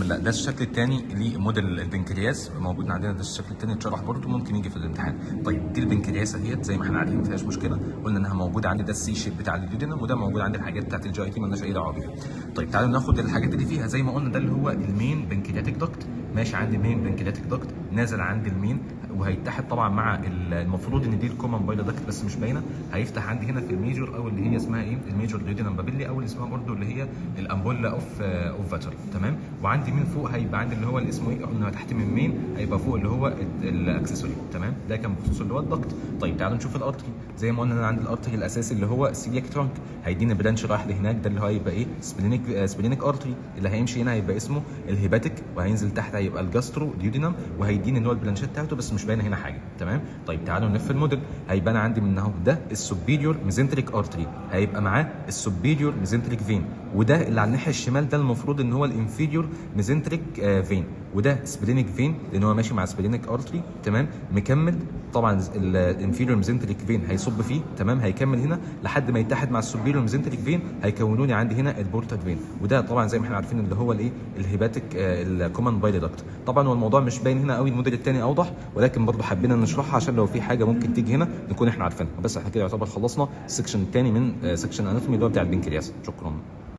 بسم الله، ده الشكل الثاني لموديل البنكرياس موجود عندنا. ده الشكل الثاني اتشرح برده، ممكن يجي في الامتحان. طيب دي البنكرياس اهيت زي ما احنا عارفين ما فيهاش مشكله، قلنا انها موجودة عندي ده ال C shape بتاع ال duodenum، وده موجود عندي الحاجات بتاعت ال GIT مالناش اي دعوه بيها. طيب تعالوا ناخد الحاجات اللي فيها. زي ما قلنا ده اللي هو ال main pancreatic duct، ماشي عندي main pancreatic duct نازل عند ال main، وهيتحد طبعا مع المفروض ان دي ال common bile duct بس مش باينه، هيفتح عندي هنا في ال major او اللي هي اسمها ايه ال major duodenal papillae او اللي اسمها برده اللي هي ال ampulla of Vater. تمام. وعندي من فوق هيبقى عندي اللي هو اللي اسمه ايه قلنا تحت من main هيبقى فوق اللي هو ال accessory. تمام. ده كان بخصوص اللي هو ال duct. طيب تعالوا نشوف ال artery. زي ما قلنا انا عندي ال artery الاساسي اللي هو ال celiac trunk، هيديني branch رايح لهناك، ده اللي هو هيبقى ايه splenic artery. اللي هيمشي هنا هيبقى اسمه ال hepatic، وهينزل تحت هيبقى ال gastroduodenum، وهيديني اللي هو ال branch ات بتاعته بس مش باينة هنا حاجة. تمام. طيب تعالوا نلف الموديل. هيبان عندي من اهو ده ال superior mesenteric artery، هيبقى معاه ال superior mesenteric vein، وده اللي على الناحية الشمال ده المفروض ان هو ال inferior mesenteric vein، وده splenic vein لان هو ماشي مع splenic artery. تمام. مكمل طبعا ال inferior mesenteric vein هيصب فيه. تمام. هيكمل هنا لحد ما يتحد مع ال superior mesenteric vein، هيكونوا لي عندي هنا ال portal vein، وده طبعا زي ما احنا عارفين اللي هو الايه ال hepatic ال common bile duct. طبعا هو الموضوع مش باين هنا قوي، الموديل الثاني اوضح، ولكن برضو حبينا نشرحها عشان لو في حاجة ممكن تيجي هنا نكون احنا عارفينها. بس احنا كده يعتبر خلصنا ال section الثاني من section anatomy اللي هو بتاع البنكرياس. شكرا.